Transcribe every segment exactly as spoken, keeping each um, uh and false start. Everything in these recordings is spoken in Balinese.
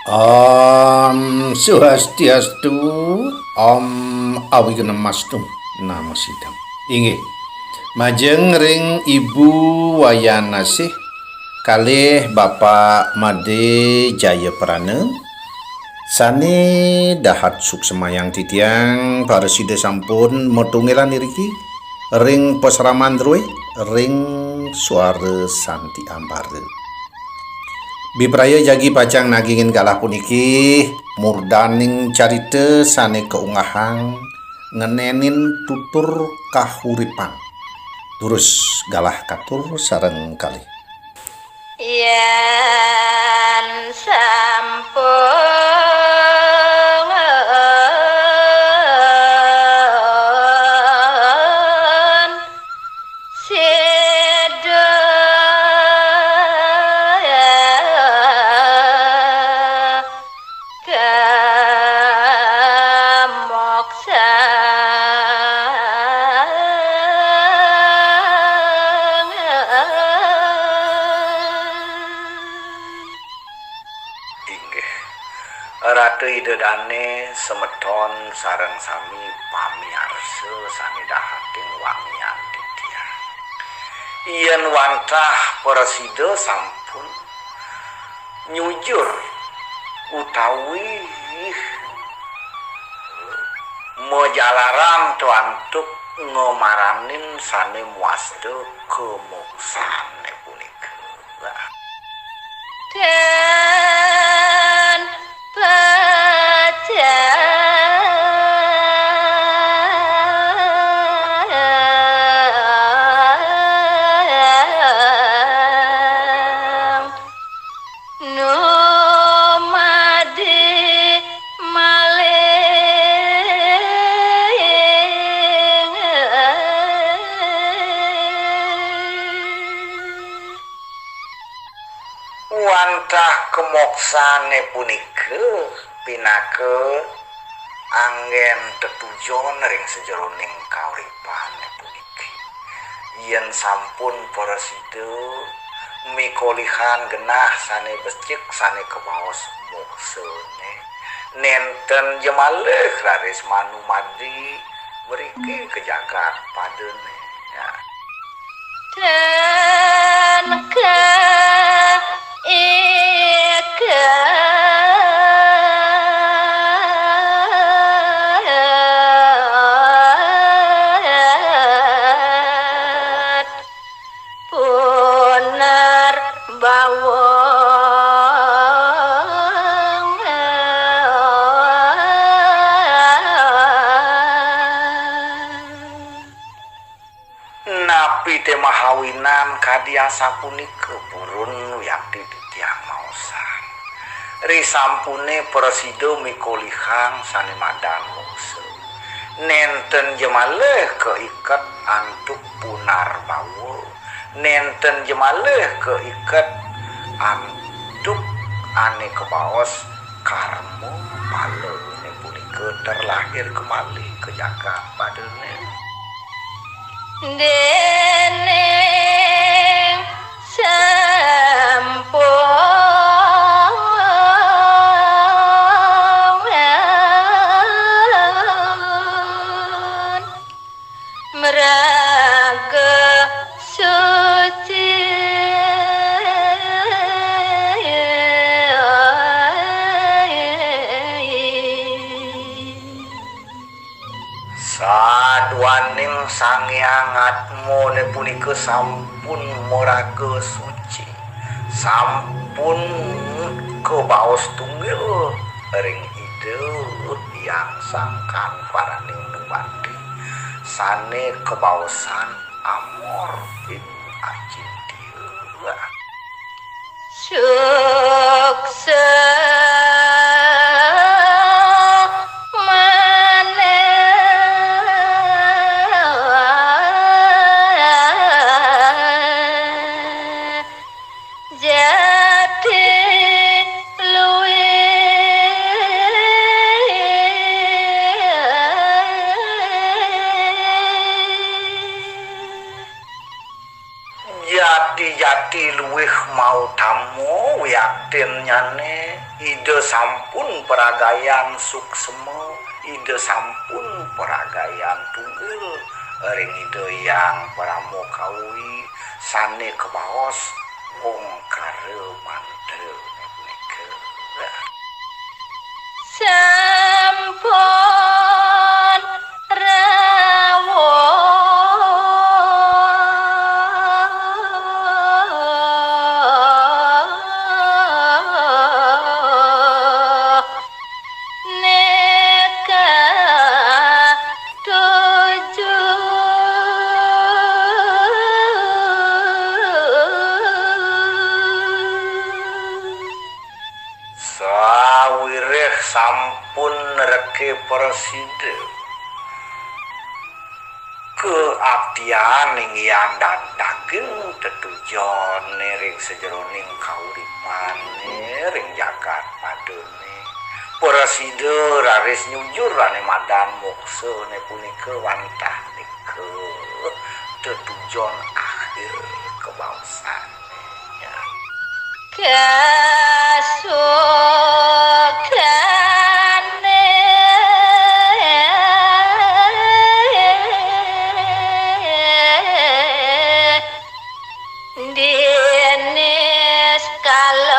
Om Swastiastu, Om Awighnamastu, Namo Siddham. Inggih, majeng ring Ibu Wayanasih kalih Bapak Made Jayaprana, sane dahat suksemayang titiang, parasida sampun matunggilan iriki ring pasraman druih, ring Suara Santi Ambara. Bipraya jagi pacang nagingin galah puniki, murdaning carita sane kaunggahang ngenenin tutur kahuripan. Durus galah katur sareng kalih. Yen sampun sida kamoksan. Inggih. Ratu Ida Dane, semeton sareng sami pamiarsa sane dahating wangian titiang. Yen wantah prasida sampun nyujur utawi majalaran to antuk ngamaranin sane muasta kamoksane punika. Dan pacang numadi maling. Wantah kamoksane punika pinaka anggen tetujon ring sajeroning kauripane puniki. Yen sampun prasida mikolihang genah sane becik sane kabaos moksane, nenten ja malih raris manumadi mriki ka jagat padane. Ya. Dan ka ikat punar bawang. Napi te mahawinan kadi asapunika purun wiakti titiang maosang. Risampune prasida mikolihang sane madan moksa, nenten ja malih kaiket antuk punarbawa, nenten ja malih kaiket antuk ane kabaos karma palane punika terlahir kembali ka jagat padane. Dening sampun mraga suci. Saduaning Sang Hyang Atmane punika sampun maraga suci, sampun kabaos tunggil ring Ida Hyang Sangkan Paraning Numbati, sane kabaosan Amor Bhim Acintya. Suksa manah jati luwih. Jati Ati luwih mautama wiaktinnyané, Ida sampun paragayan suksma, Ida sampun paragayan tunggil ring Ida Hyang Parama Kawi sané kabaos ongkara mantra punika. Sampun rawuh nika tuju. Sawireh sampun reké prasida, kaatian inggihan da-, daging tetujoné ring sajeroning kauripané ring jagat padané. Prasida raris nyujur ané madan moksané punika wantah nika tetujon akhir kabaosané. Kasukané. Dinis kalong.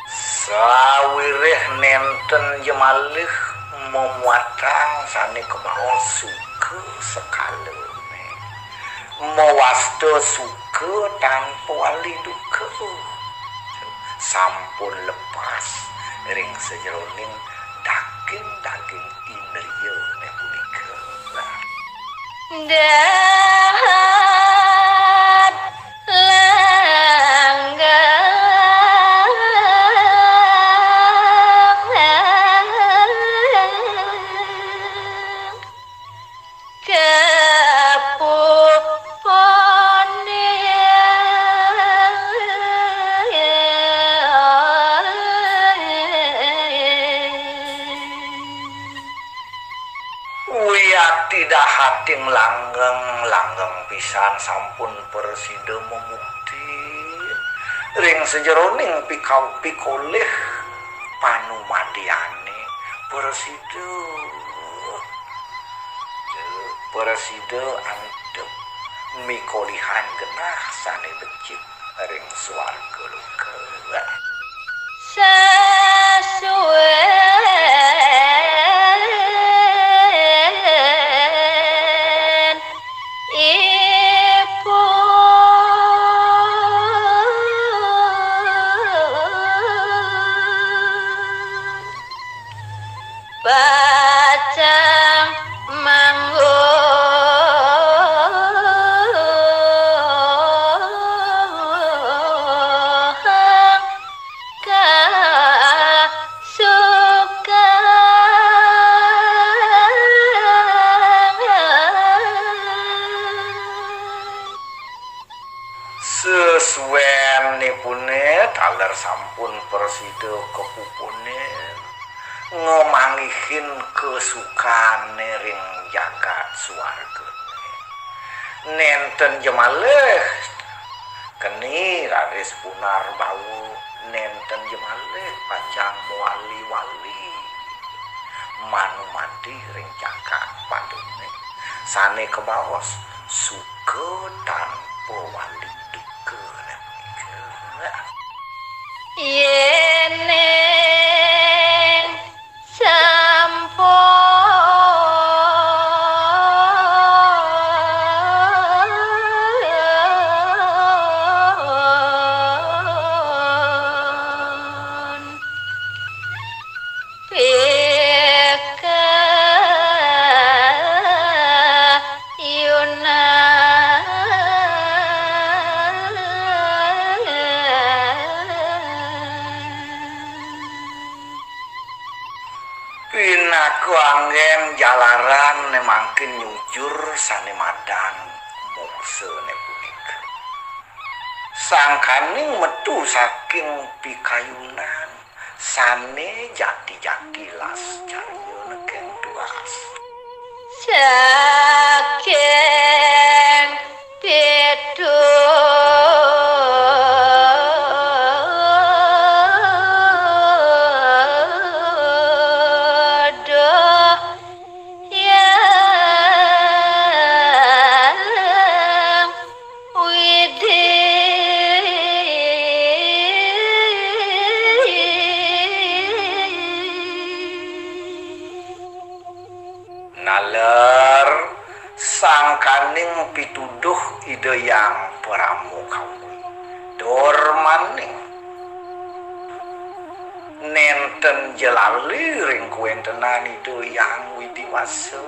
Sawireh nénten ja malih mamuatang sané kabaos suka sekala, mawasta suka tanpa wali duka. Sampun lepas ring sajeroning daging-daging indriyané punika. Dahat langgeng. Kapupuning. Wiakti dahating langgeng, langgeng pisan sampun prasida mamukti ring sajeroning pika-, pikolih panumadiané prasida. Prasida antep mikolihan genah sané becik ring swarga loka. Sasuén ipun. Pacang mangguhang kasukangan. Sasuénipuné taler sampun prasida kapupunin ngamanggihin kasukané ring jagat swargané. Nénten ja malih keni raris punarbawa, nénten ja malih pacang mawali-wali manumadi ring jagat padané. Sané kabaos suka tanpa wali duka punika. Yéning sampun pikayunan. Pinaka anggén jalaran né mangkin nyujur sané madan moksané punika. Sangkaning metu saking pikayunan, Sané jati-jati las carya nekeng tuas. Saking pituduh yang Widi. Naler sangkaning pituduh Ida Hyang Parama Kawi. Tur maning nénten ja lali ring kawéntenan Ida Hyang Widi Wasa,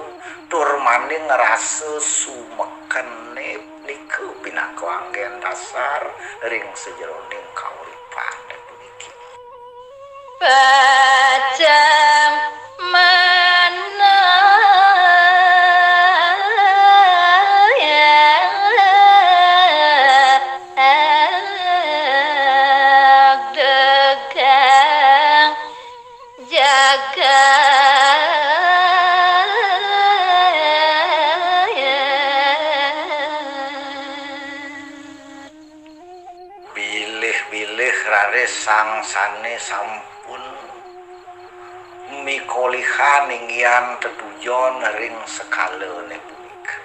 tur maning rasa sumekené nika pinaka anggén dasar ring sajeroning kauripané puniki. Pacang manah degang jagat. Bilih-bilih raris sang sané sampun mikolihan inggihan tetujon ring sekalané punika.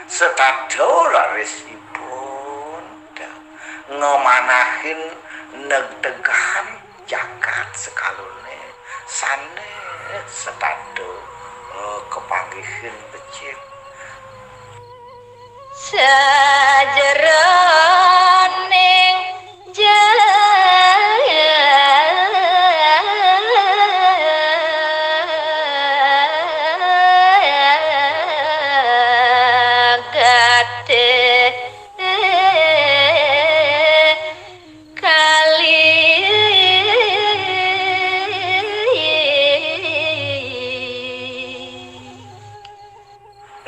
Setata raris ipun ngemanahin negdegan jagat sekalané sané setata, eh, kapanggihin becik. Sajeroning jagaté kali.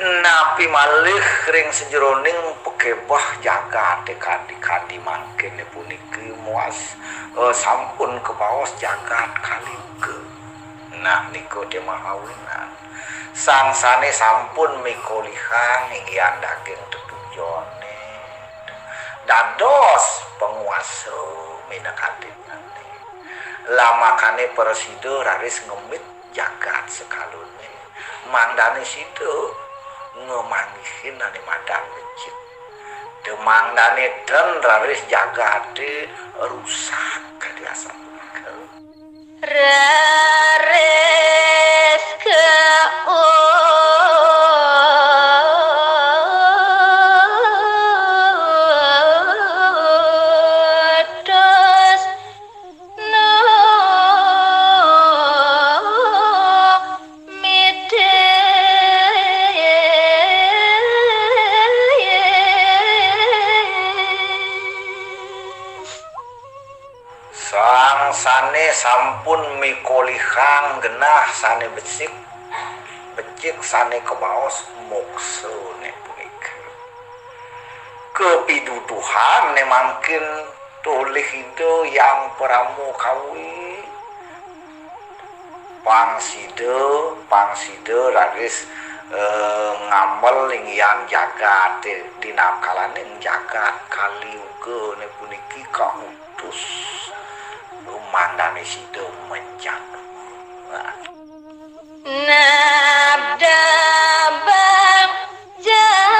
Napi malih ring sajeroning pakebeh jagaté kadi-kadi mangkin puniki muas, eh, sampun kabaos jagat Kali Yuga. Nah, nika té mawinan. Sang sané sampun mikolihang inggihan daging tetujoné. Dados panguasa minakadinné. Lamakané prasida raris ngemit jagat sekalané. Mangdané sida ngemanggihin ané madan becik. Té mangdané ten raris jagaté rusak kadi asapunika. Raris kautus nu miti. Sang sané sampun mikolihang genah sané becik, becik sané kabaos moksané punika. Kapiduduhan né mangkin tolih Ida Hyang Parama Kawi. Pang sida, pang sida raris, eh, ngamel inggihan jagaté, dinakalaning jagat Kali Yuga né puniki kautus. Mangdané sida menjang. Nah. Nabdabang jagat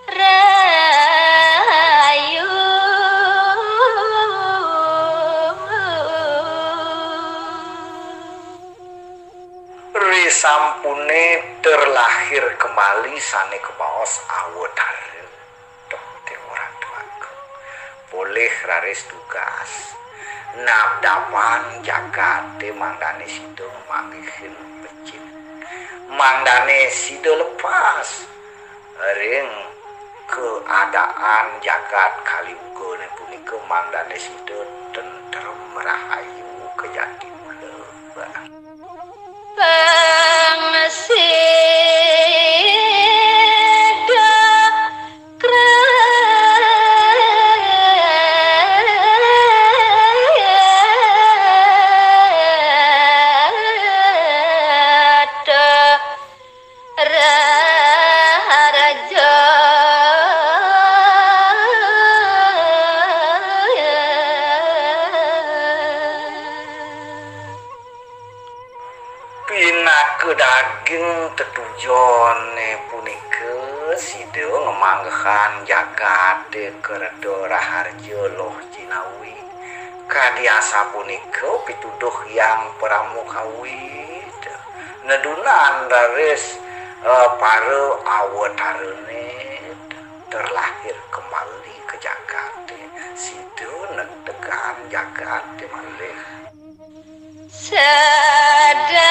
rayu. Risampuné terlahir kembali sané kabaos awatara. Duh, Déwa Ratu Agung. Polih raris tugas. Nabdabang jagaté mangdané sida manggihin becik. Mangdané sida lepas ring keadaan jagat Kali Yugané punika, mangdané sida tentrem rahayu kejati mula. Pangsi Tetujoné punika sida ngamanggihin jagaté kerta raharja loh jinawi. Kadi asapunika pituduh Hyang Parama Kawi, nedunan raris, eh, para awatarané terlahir kembali ke jagaté. Sida netegan jagaté malih. Sadaging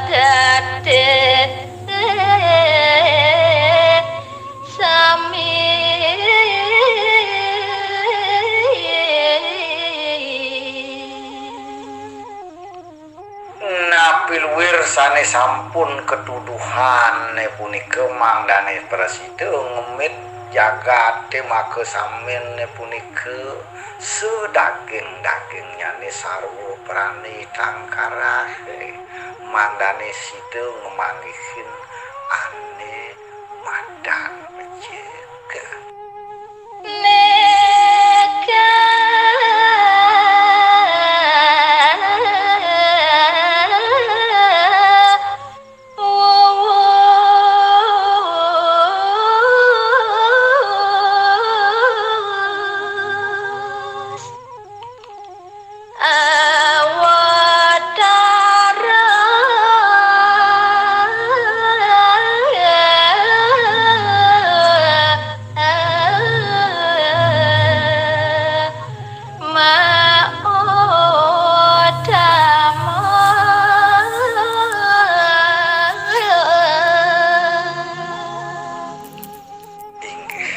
jagaté sami. Napi luir sané sampun katuduhané punika mangdané prasida ngemit jagaté makasaminné punika sadaging-dagingnyané sarwa prani tangkarané, mangdané sida ngamanggihin ané madan becik. Neka wuwus awatara mautama. Inggih,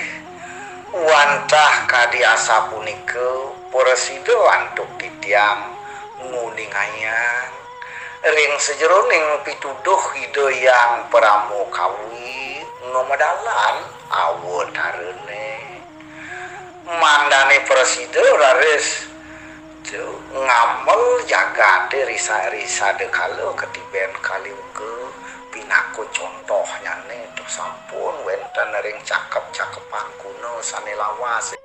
wantah kadi asapunika prasida antuk titiang nguningayang ring sajeroning pituduh Ida Hyang Parama Kawi ngamedalan awatarané. Mangdané prasida raris ngamel jagaté risa-, risadakala katibén Kali Yuga pinaka contohnyané, duh sampun wénten ring cakep-cakepan kuna sané lawas.